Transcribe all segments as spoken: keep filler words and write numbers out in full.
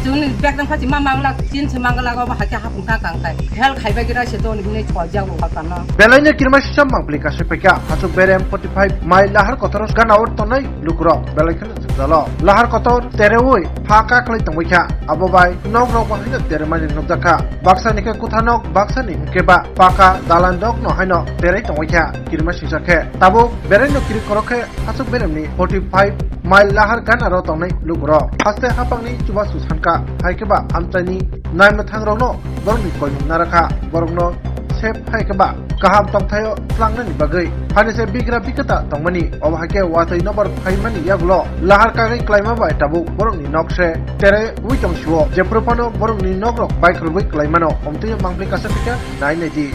Chwngni bekdang phachi ma manglak, chin se manglak, obo hai khe hapung thang kang khai. Hel khai bai gira se don hinwi choi jago kha kano. Belai no kirima sisa mangpili kasui paikha. Hachuk berem forty five mile lahar kotor gana o tongnai lukurok belai kheno jwngjalo. Lahar kotor tereui ha kaklai tongbai kha. Abo bai nok rok bo haino teremani nukjakha. Baksa ni khe kutha nok, baksa ni hwnkhe ba paka dalan rok no haino terei tongbai kha. Kirima sisa khe tabuk berai no kiri korok khe Hachuk beremni forty five mile lahar ganaro tongnai lukurok haste hapangni chubachu sankha, hai khe ba amchaini naimwthangrokno borokni koimung narakha, borokno sep hai khe ba kaham tongthaio tlangnani bagwi. Hani se bigra bikata tongmani, obo hai khe watwi nobar phaimani yagulo lahar kagwi klaima bai tabuk borokni nok se tere ui tong sio, jephru phano borokni nokrok baikhwlwi klaimano, omtwi mangpli kasa phika nai nai di.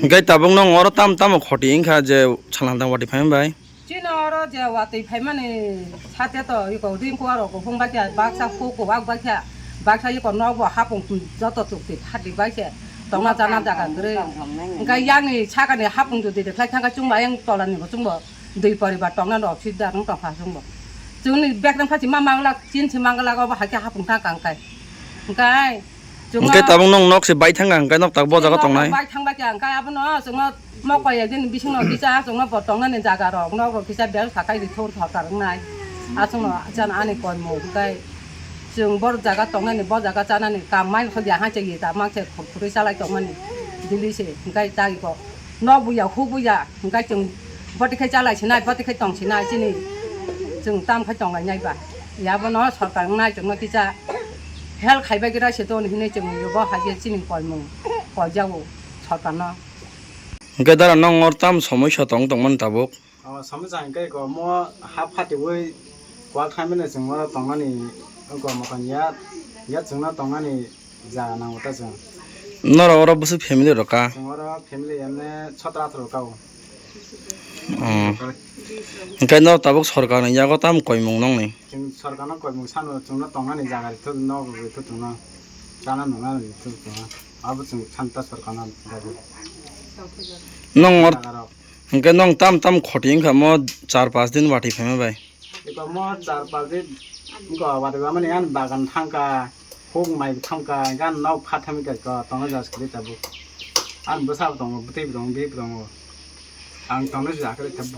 Hingke tabuk nong oro tam tamo khoti wngkha je salhang tang watwi phaima bai. Chini oro je watwi phaimani sate to iko ring kuaro kuphung bai khe baksa khu kuwak bai khe baksa iko nokbo hapung joto chukti phati bai khe tongna chana jaga kwrwi. Hingke yang ni sakani hapung jodi de khlai thangkha chwngbo ayang tola ni bo chwngbo dui poribar tongna rok si da nung tongkha chwngbo. Chwngni bekdang phachi ma manglak chin si manglak obo hai khe hapung thang kang khai. Hingke Hingke tabuk nong nok se bai thangkha, hingke nok tak bo jaga tongnai. Bai thangbai khe hingke abono chwngno mokoi ekdin bisingno kisa chwngno bo tongnani jaga rok nok rok kisa bel sakai ri thon thokar wngnai. Aswkno jan ani koimung hingke chwng bor jaga tongnani bo jaga chanani kam mai khogya hai chegi ta mang se khurui chalai tongmani dili se hingke tagi ko nok buya hu buya hingke chwng boti khai chalai sinai boti khai tong sinai chini chwng tam khai tong lai nai ba. Yabo no sorkar wngnai chwngno kisa help khaibai gira se ton hinwi chwng bo hai khe chini koimung koijago sorkarno. Hingke dara nong or tam somoi so tong tongmani tabuk? O somoi sa hingke ko mo ha phatiwi kwal thaimani chwng oro tongnani ko mokan ya ya chwngno tongnani jaga nango ta chwng. Norok oro bwswk family rok ka? Chwng oro family emne sotro atharo ka o. Oh. Hingke no tabuk sorkar ni yago tam koimung nongni? Chwng sorkar no koimung sano chwngno tongnani jaga rithok nok rithok chwngno chana nungna rithok chwngno abo chwng santa sorkar no dabi. Nong or Jaga rok. Hingke nong tam tam khoti wngkha mo char pas din watwi phaima bai. Iko mo char pas din wngkha watwi phaimani ani bagan thangkha. Huk mai thangkha, gan nok phathami ka ko, tongo jas kri tabu. Ang bwsa bo tongo, bwtwi bo tongo, bihik bo tongo. Ang tongo jas kri tabu.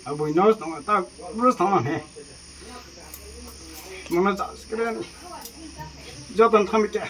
Abui no tongo, ta bro tongo he. Mono jas kri. Joton thami ke.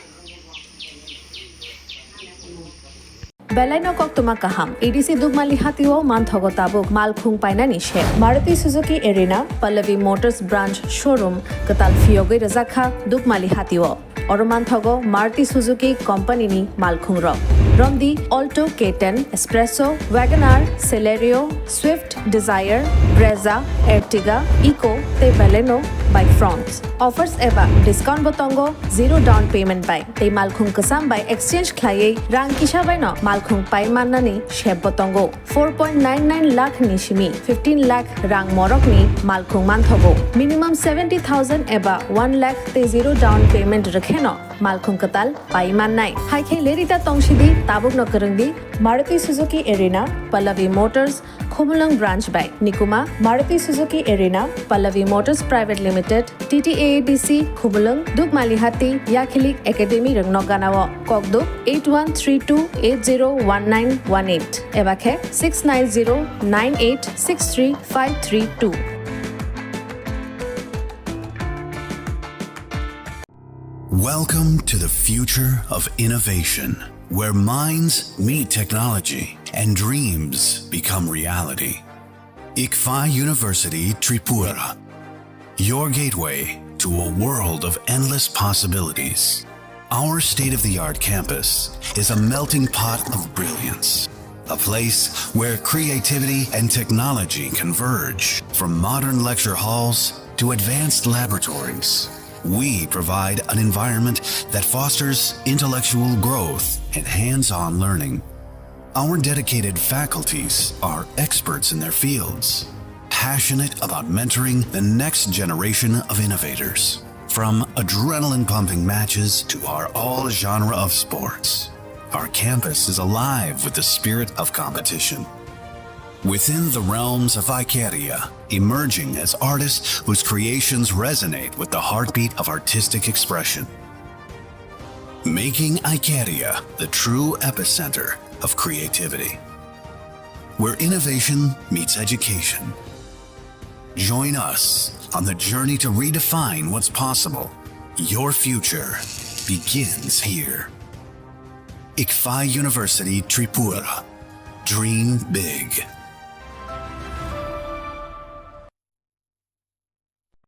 Belai no koktwma kaham. A D C Dukmali hatio manthogo tabuk malkhung painani se. Maruti Suzuki Arena, Pallavi Motors Branch Showroom kwtal phiyogwi rwjak kha Dukmali hatio. Oro manthogo Maruti Suzuki Company ni malkhung rok. Romdi Alto K ten, Espresso, Wagon R, Celerio, Swift, Dzire, Brezza, Ertiga, Eeco tei Baleno bai Fronx. Offers eba discount bo tongo, zero down payment bai tei malkhung kwcham bai exchange khlaiwi rang kisa bai no malkhung pai mannani sep bo tongo. Four point nine nine lakh ni simi fifteen lakh rang morok ni malkhung manthogo. Minimum seventy thousand eba one lakh tei zero down payment rwkheno malkhung kwtal pai mannai. Hai khe lerita tongsidi, tabukno kwrwngdi Maruti Suzuki Arena, Pallavi Motors, Khumulwng Branch bai. Nikuma, Maruti Suzuki Arena, Pallavi Motors Private Limited, T T A A D C, Khumulwng, Dukmalihati, Yakhilik Academy rwngno ganao. Kokduk eight one three two eight zero one nine one eight eba khe six nine zero nine eight six three five three two. Welcome to the future of innovation, where minds meet technology and dreams become reality. ICFAI University Tripura, your gateway to a world of endless possibilities. Our state-of-the-art campus is a melting pot of brilliance, a place where creativity and technology converge. From modern lecture halls to advanced laboratories, we provide an environment that fosters intellectual growth and hands-on learning. Our dedicated faculties are experts in their fields, passionate about mentoring the next generation of innovators. From adrenaline pumping matches to our all genre of sports, our campus is alive with the spirit of competition. Within the realms of Icaria, emerging as artists whose creations resonate with the heartbeat of artistic expression. Making Icaria the true epicenter of creativity, where innovation meets education. Join us on the journey to redefine what's possible. Your future begins here. Ikfai University Tripura. Dream big.